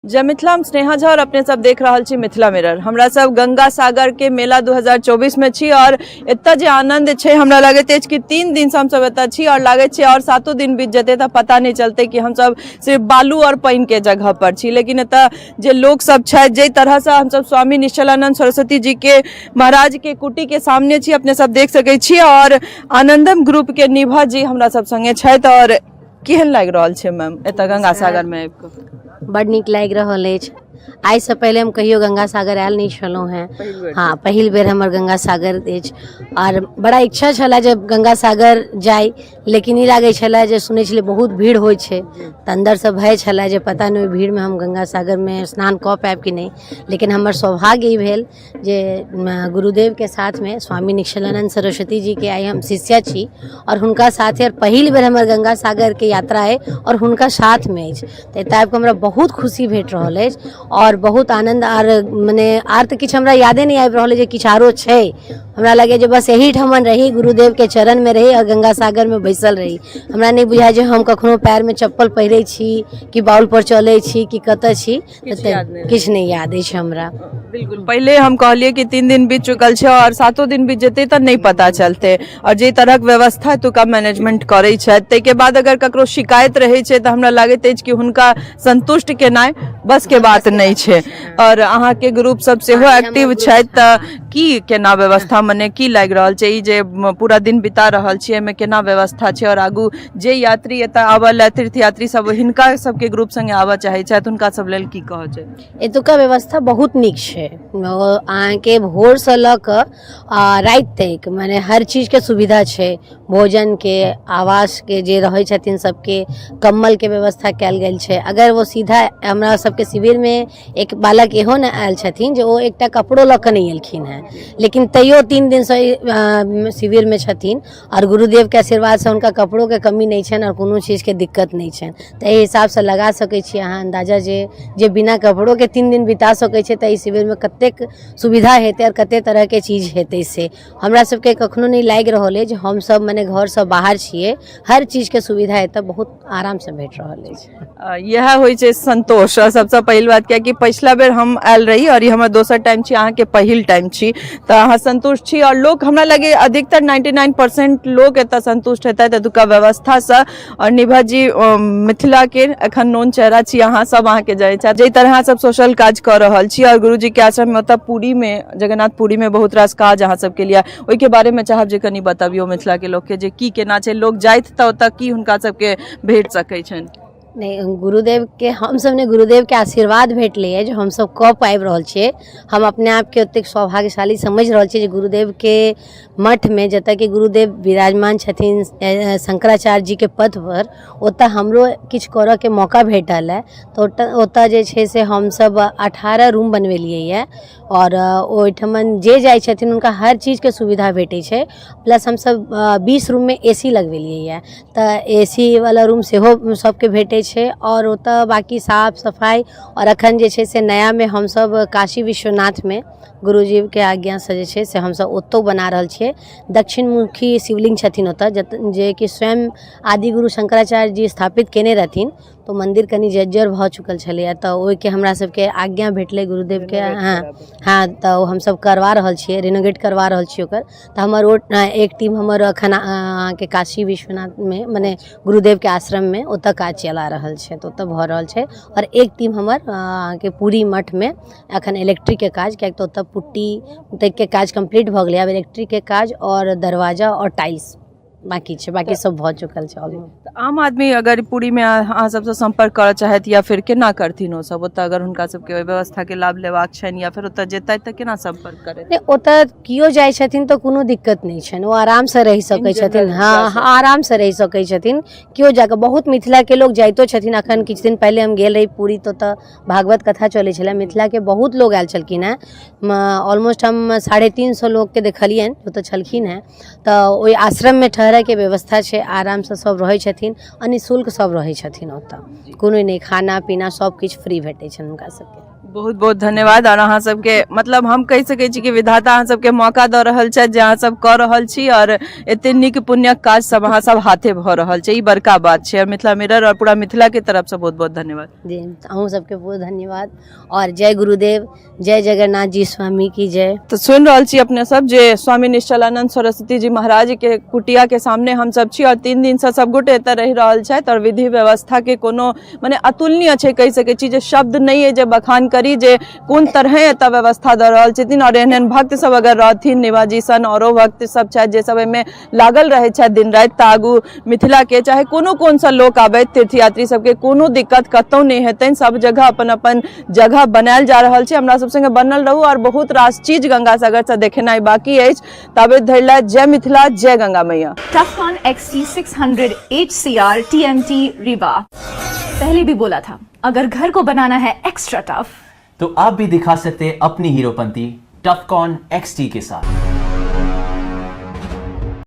जय मिथिला, हम स्नेहा झा और अपने सब देख रहल छी मिथिला मिरर। हमरा सब गंगा सागर के मेला 2024 में छी और एतऽ जे आनंद छै, हमरा लगैत अछि कि 3 दिन से हम सब एतऽ छी और लागैत छै और 7 दिन बीत जेतै तऽ पता नहि चलतै कि हम सब सिर्फ बालू और पानि के जगह पर छी। लेकिन एतऽ जे लोक सब छथि, जाहि तरह से हम सब स्वामी निश्चलानंद सरस्वती जी के महाराज के कुटी के सामने छी, अपने सब देख सकै छी और आनंदम ग्रुप के निभा जी हमरा सब संगे छथि। और केहन लागि रहल छै मैम एतऽ गंगा सागर में आबि कऽ? बड नीक लागि रहल अछि। आइसँ पहिले हम कहियो गंगा सागर आयल नहि छलहुँ हेँ। हँ, पहिल बेर हमर गंगा सागर अछि आओर बड़ा इच्छा छलए जे गंगा सागर जाइ, लेकिन ई लागै छलए जे सुनै छलियै बहुत भीड़ होइ छै, तऽ अन्दरसँ भय छलए जे पता नहि ओहि भीड़मे हम गंगा सागरमे स्नान कऽ पायब कि नहि। लेकिन हमर सौभाग्य ई भेल जे गुरुदेवके साथमे स्वामी निश्चलानंद सरस्वती जीके आइ हम शिष्या छी आओर हुनका साथे आओर पहिल बेर हमर गंगा सागरके यात्रा अइ आओर हुनका साथमे अछि, तऽ एतऽ आबिकऽ हमरा बहुत खुशी भेट रहल अछि आओर बहुत आनन्द। आर मने आर तऽ किछु हमरा यादे नहि आबि रहल अछि जे किछु आरो छै। हमरा लगैए जे बस एहिठाम रही, गुरुदेवके चरणमे रही आओर गंगा सागरमे बैसल रही। हमरा नहि बुझाइ जे हम कखनो पैरमे चप्पल पहिरै छी कि बाउलपर चलै छी कि कतऽ छी, किछु नहि याद अछि हमरा। बिल्कुल, पहिले हम कहलियै कि 3 दिन बीत चुकल छै और 7 दिन बीत जेतै तऽ नहि पता चलतै। और जे तरहक व्यवस्था एतुका मैनेजमेंट करै छथि, ताहिके बाद अगर ककरो शिकायत रहै छै तऽ हमरा लागैत अछि कि हुनका संतुष्ट केनाइ बस के बात नहि छै। और अहाँके ग्रुप सब सेहो एक्टिव छथि, तऽ की केना व्यवस्था, मने की लागि रहल छै ई जे पूरा दिन बिता रहल छी, एहिमे केना व्यवस्था छै? और आगू जे यात्री एतऽ आबऽ लए, तीर्थ यात्री सब, हिनका सबके ग्रुप संगे आबऽ चाहै छथि, हुनका सब लेल की कहऽ चाही? एतुका व्यवस्था बहुत नीक छै। अहाँके भोरसँ लऽ कऽ राति तक मने हर चीजके सुविधा छै, भोजनके, आवासके, जे रहै छथिन सबके कम्बलके व्यवस्था कयल गेल छै। अगर ओ सीधा हमरा सबके शिविरमे एक बालक इहो ने आयल छथिन जे ओ एकटा कपड़ो लऽ कऽ नहि एलखिन हेँ, लेकिन तैयो 3 दिनसँ शिविरमे छथिन आओर गुरुदेवके आशीर्वादसँ हुनका कपड़ोके कमी नहि छनि आओर कोनो चीजके दिक्कत नहि छनि। तऽ एहि हिसाबसँ लगा सकै छी अहाँ अन्दाजा जे जे बिना कपड़ोके 3 दिन बिता सकै छै तऽ एहि शिविरमे कतेक सुविधा हेतै आओर कतेक तरहके चीज हेतै। से हमरा सबके कखनो नहि लागि रहल अछि जे हमसब मने घरसँ बाहर छियै। हर चीजके सुविधा एतऽ बहुत आरामसँ भेट रहल अछि। इएह होइ छै संतोष सबसँ पहिल बात, कियाकि पछिला बेर हम आयल रही और ई हमर दोसर टाइम छी, अहाँके पहिल टाइम छी, तऽ अहाँ संतुष्ट छी। और लोक हमरा लगे अधिकतर 99% लोक एतऽ संतुष्ट हेतै एतुका व्यवस्थासँ। और निभा जी, मिथिला के एखन नोन चेहरा छी अहाँ सब, अहाँके जाइ छथि जाहि तरह अहाँ सब सोशल काज कऽ रहल छी और गुरुजी के आश्रम में ओतऽ पुरी में, जगन्नाथपुरी में बहुत रास काज अहाँ सबके लिए, ओहिके बारे में चाहब जे कनि बतबियौ मिथिला के लोकके जे की केना छै, लोक जाइत तऽ ओतऽ की हुनका सबके भेट सकै छनि। नहि, गुरुदेवके हमसभ ने गुरुदेवके आशीर्वाद भेटलैए जे हमसभ कऽ पाबि रहल छियै। हम अपने आपके ओतेक सौभाग्यशाली समझि रहल छियै जे गुरुदेवके मठमे, जतऽ कि गुरुदेव विराजमान छथिन शंकराचार्य जीके पदपर, ओतऽ हमरो किछु करऽके मौका भेटल हँ। तऽ ओतऽ जे छै से हमसभ 18 रूम बनबेलियै आओर ओहिठमन जे जाइ छथिन हुनका हर चीजके सुविधा भेटै छै। प्लस हमसभ 20 रूममे ए सी लगबेलियै, तऽ ए सी वाला रूम सेहो सबके भेटै छै। आओर ओतऽ बाँकी साफ सफाइ। आओर एखन जे छै से नयामे हमसभ काशी विश्वनाथमे गुरुजीके आज्ञासँ जे छै से हमसभ ओतहु बना रहल छियै। दक्षिणमुखी शिवलिंग छथिन ओतऽ, जेकि स्वयं आदिगुरु शंकराचार्य जी स्थापित कयने रहथिन। तऽ मन्दिर कनि जर्जर भऽ चुकल छलैए, तऽ ओहिके हमरा सबके आज्ञा भेटलै गुरुदेवके। हँ, तऽ ओ हमसब करवा रहल छियै, रिनोवेट करवा रहल छियै ओकर। तऽ हमर ओ एक टीम हमर एखन अहाँके काशी विश्वनाथमे, मने गुरुदेवके आश्रममे ओतऽ काज चला रहल छै, तऽ ओतऽ भऽ रहल छै। आओर एक टीम हमर अहाँके पुरी मठमे एखन इलेक्ट्रिकके काज, किएक तऽ ओतऽ पुट्टी तकके काज कम्प्लीट भऽ गेलै, आब इलेक्ट्रिकके काज आओर दरवाजा आओर टाइल्स बाँकी छै, बाँकी सब भऽ चुकल छै ऑलमोस्ट। तऽ आम आदमी अगर पुरीमे अहाँ सबसँ सम्पर्क करऽ चाहथि या फिर केना करथिन ओ सब ओतऽ, अगर हुनका सबके ओहि व्यवस्थाके लाभ लेबाक छनि या फिर ओतऽ जेतथि तऽ केना सम्पर्क करथि? नहि, ओतऽ केओ जाइ छथिन तऽ कोनो दिक्कत नहि छनि, ओ आरामसँ रहि सकै छथिन। हँ, आरामसँ रहि सकै छथिन केओ जाकऽ। बहुत मिथिलाके लोक जाइतो छथिन। एखन किछु दिन पहिले हम गेल रही पुरी, तऽ ओतऽ भागवत कथा चलै छलै, मिथिलाके बहुत लोक आयल छलखिन हेँ। ऑलमोस्ट हम 350 लोकके देखलियनि ओतऽ छलखिन हेँ, तऽ ओहि आश्रममे ठहरै तरहके व्यवस्था छै, आरामसँ सब रहै छथिन आ निःशुल्क सब रहै छथिन ओतऽ, कोनो नहि, खाना पीना सब किछु फ्री भेटै छनि हुनका सबके। बहुत बहुत धन्यवाद। और अहाँ सबके मतलब हम कहि सकै छी कि विधाता अहाँ सबके मौका दऽ रहल छथि जे अहाँ सब कऽ रहल छी और एते नीक पुण्यक काज सब अहाँ सब हाथे भऽ रहल छै, ई बड़का बात छै। और मिथिला मिरर और पूरा मिथिला के तरफ से बहुत बहुत धन्यवाद। जी, अहूँ सबके बहुत धन्यवाद और जय गुरुदेव, जय जगन्नाथ जी स्वामी की जय। तो सुनि रहल छी अपने सब जे स्वामी निश्चलानंद सरस्वती जी महाराज के कुटिया के सामने हम सब छी और 3 दिन से सब गोटे एतऽ रहि रहल छथि और विधि व्यवस्था के कोनो मने अतुलनीय छै, कहि सकै छी जे शब्द नहि अइ जे बखान करी जे कोन तरहे एतऽ व्यवस्था दऽ रहल छथिन। और एहन एहन भक्त सब अगर रहथिन, निवाजी सन औरो भक्त सब छथि जे सब एहिमे लागल रहै छथि दिन राति, तऽ आगू मिथिला के चाहे कोनो कोन सा लोक आबथि, तीर्थयात्री सबके कोनो दिक्कत कतहु नहि हेतनि, सब जगह अपन अपन जगह बनायल जा रहल छै। हमरा सब संगे बनल रहू और बहुत रास चीज गंगा सागर से देखेनाइ बाकी अछि। ताबे धरि लए जय मिथिला, जय गंगा मैया। Tufcon XT600 HCR TMT Rewa। पहले भी बोला था, अगर घर को बनाना है एक्स्ट्रा टफ तो आप भी दिखा सकते हैं अपनी हीरोपंती टफकॉन XT के साथ।